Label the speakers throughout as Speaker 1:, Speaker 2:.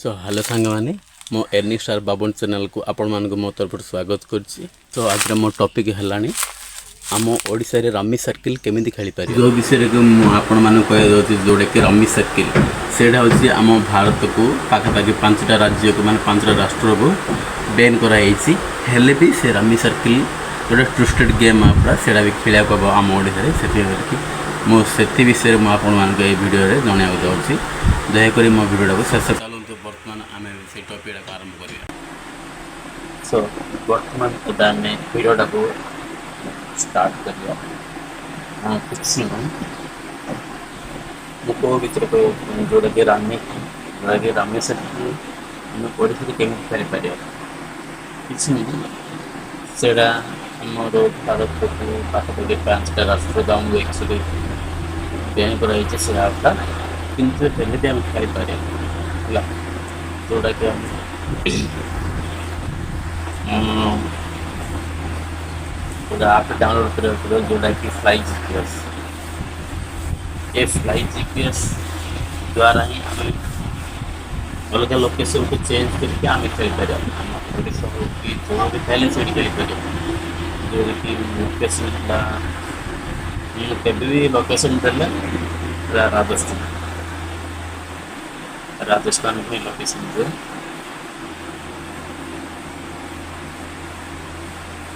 Speaker 1: Show hello ସାଙ୍ଗମାନେ, ମୋ ଏର୍ନିଂ star ବାବନ ଚ୍ୟାନେଲକୁ ଆପଣମାନଙ୍କୁ ମୋ ତରଫରୁ ସ୍ୱାଗତ କରୁଛି। ତ ଆଜିର ମୋ ଟପିକ୍ ହେଲାଣି, ଆମ ଓଡ଼ିଶାରେ ରମି ସର୍କିଲ୍ କେମିତି ଖେଳିପାରିବେ, ଯେଉଁ ବିଷୟରେ କି ମୁଁ ଆପଣମାନଙ୍କୁ କହିବାକୁ ଯାଉଛି, ଯେଉଁଟାକି ରମି ସର୍କିଲ୍। ସେଇଟା ହେଉଛି ଆମ ଭାରତକୁ ପାଖାପାଖି ପାଞ୍ଚଟା ରାଜ୍ୟକୁ, ମାନେ ପାଞ୍ଚଟା ରାଷ୍ଟ୍ରକୁ ବ୍ୟାନ୍ କରାଯାଇଛି। ହେଲେ ବି ସେ ରମି ସର୍କିଲ୍ ଯେଉଁଟା ଟ୍ୱିଷ୍ଟେଡ଼ ଗେମ୍ ଆପ୍ଟା, ସେଇଟା ବି ଖେଳିବାକୁ ହେବ ଆମ ଓଡ଼ିଶାରେ। ସେଥିପାଇଁ ମୁଁ ସେଥି ବିଷୟରେ ମୁଁ ଆପଣମାନଙ୍କୁ ଏଇ ଭିଡ଼ିଓରେ ଜଣାଇବାକୁ ଯାଉଛି। ଦୟାକରି ମୋ ଭିଡ଼ିଓଟାକୁ ଶେଷ। ଚାଲନ୍ତୁ, ବର୍ତ୍ତମାନ ଆମେ ସେଇ ଟପିକ୍ଟାକୁ ଆରମ୍ଭ କରିବା।
Speaker 2: ସୋ ବର୍ତ୍ତମାନ ଏବେ ଆମେ ଭିଡ଼ିଓଟାକୁ ଷ୍ଟାର୍ଟ କରିବା। ହଁ, କିଛି ନୁହଁ, ମୁଁ କେଉଁ ବିଷୟରେ କହିବାକୁ, ଯେଉଁଟାକି ରାମି ସେଠି ଆମେ ଓଡ଼ିଶାରେ କେମିତି ଖେଳିପାରିବା। କିଛି ନୁହଁ, ସେଇଟା ଆମର ଭାରତକୁ ପାଖାପାଖି ପାଞ୍ଚଟା ରାଷ୍ଟ୍ରକୁ ଆମକୁ ଆକ୍ଚୁଆଲି ବ୍ୟାନ୍ କରାଯାଇଛି ସେ ଆପ୍ଟା, କିନ୍ତୁ ହେଲେ ବି ଆମେ ଖେଳିପାରିବା। ହେଲା, ଯେଉଁଟାକି ଆମେ ଗୋଟେ ଆପ୍ ଡାଉନଲୋଡ଼ କରିବାକୁ ପଡ଼ିବ, ଯେଉଁଟାକି ଫ୍ଲାଇ ଜିପିଏସ୍। ଏ ଫ୍ଲାଇ ଜିପିଏସ୍ ଦ୍ୱାରା ହିଁ ଆମେ ଅଲଗା ଲୋକେସନକୁ ଚେଞ୍ଜ କରିକି ଆମେ ଖେଳିପାରିବା। ଆମ ଓଡ଼ିଶା ହଉ କି ଯେଉଁଠି ଥାଇଲେ ସେଇଠି ଖେଳିପାରିବା। ଯେଉଁଟାକି ଲୋକେସନ ହେଲା, ମୁଁ କେବେ ବି ଲୋକେସନ ଦେଲେ ପୁରା ରାଜସ୍ଥାନ, ରାଜସ୍ଥାନକୁ ହିଁ ଲୋକେସନ ଦିଏ।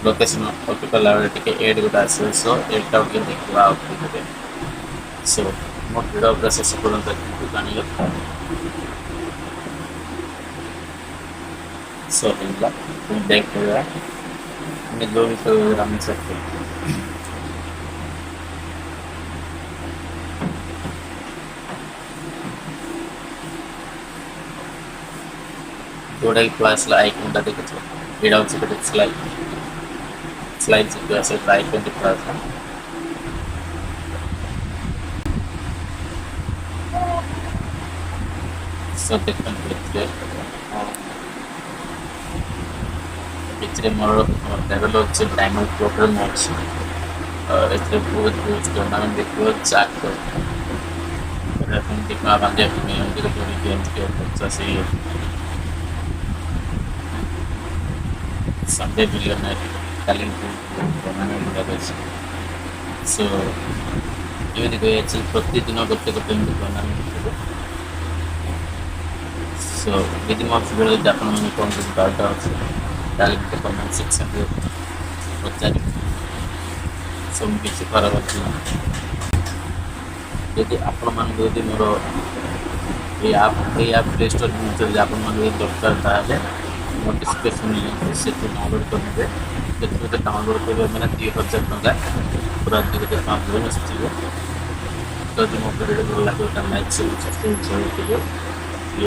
Speaker 2: ଲୋକେସନ ଓକେ କଲାବେଳେ ଟିକେ ଏଡ୍ ଗୋଟେ ଆସିବ। ସୋ ଏଡ୍ଟା ଟିକେ ଦେଖିବା ଆଉ ଦେବେ। ସୋ ମୋ ଭିଡ଼ିଓ ପୁରା ଶେଷ ପର୍ଯ୍ୟନ୍ତ ଦେଖନ୍ତୁ, ଜାଣିବେ। ସୋ ହେଇଗଲା, ପୁଣି ବ୍ୟାକ୍ କରିବା। ଆମେ ଯେଉଁ ବି ଆମେ ସେଠି ଯେଉଁଟାକି ପ୍ଲସ୍ ଆଇକନ୍ଟା ଦେଖୁଛ, ଏଇଟା ହେଉଛି ଗୋଟେ fly fly GPS icon plus. So ଦେଖନ୍ତୁ, ଏଥିରେ ମୋର ଲେଭେଲ୍ ଅଛି, ଡାଇମଣ୍ଡ ପ୍ରୋଗ୍ରାମ୍ ଅଛି। ଏଥିରେ ବହୁତ ବହୁତ ଟୁର୍ଣ୍ଣାମେଣ୍ଟ ଦେଖିବ। ଚାକ୍ ଟଙ୍କା ବାନ୍ଧିବାକୁ ଏମିତି ଗୋଟେ ଗେମ୍ ପଚାଶ ସଣ୍ଡେ ମିଲିୟନର କାଲି ଟୁର୍ଣ୍ଣାମେଣ୍ଟ ଗୁଡ଼ାକ ଅଛି। ସୋ ଏମିତି କହିଅଛି, ପ୍ରତିଦିନ ଗୋଟେ ଗୋଟେ ଏମିତି ଟୁର୍ଣ୍ଣାମେଣ୍ଟ ଥିବ। ସୋ ଯଦି ମୋ ଭିଡ଼ିଓ ଯଦି ଆପଣମାନେ କ'ଣ କିଛି ଡାଉଟ୍ ଅଛି, ତାହେଲେ ମୋତେ କମେଣ୍ଟ ସେକ୍ସନରେ ପଚାରିବେ। ସବୁ କିଛି ଖରାପ ଅଛି। ଯଦି ଆପଣମାନଙ୍କୁ ଯଦି ମୋର ଏଇ ଆପ୍ ପ୍ଲେ ଷ୍ଟୋର୍ ଯଦି ଆପଣମାନଙ୍କୁ ଯଦି ଦରକାର, ତାହେଲେ ମୋ ଡିସ୍କ୍ରିପ୍ସନ୍ ଲିଙ୍କ୍, ସେଠୁ ଡାଉନଲୋଡ଼୍ କରିନେବେ। ସେଥିରୁ ଡାଉନଲୋଡ଼୍ କରିବେ ମାନେ 2000 ଟଙ୍କା, ପୁରା 2000 ଟଙ୍କା ବୋନସ୍ ଥିବ। ଯଦି ମୋ ଭିଡ଼ିଓ ଭଲ ଲାଗିବ, ତାହେଲେ ଲାଇକ୍, ସବସ୍କ୍ରାଇବ୍ କରିଥିବେ।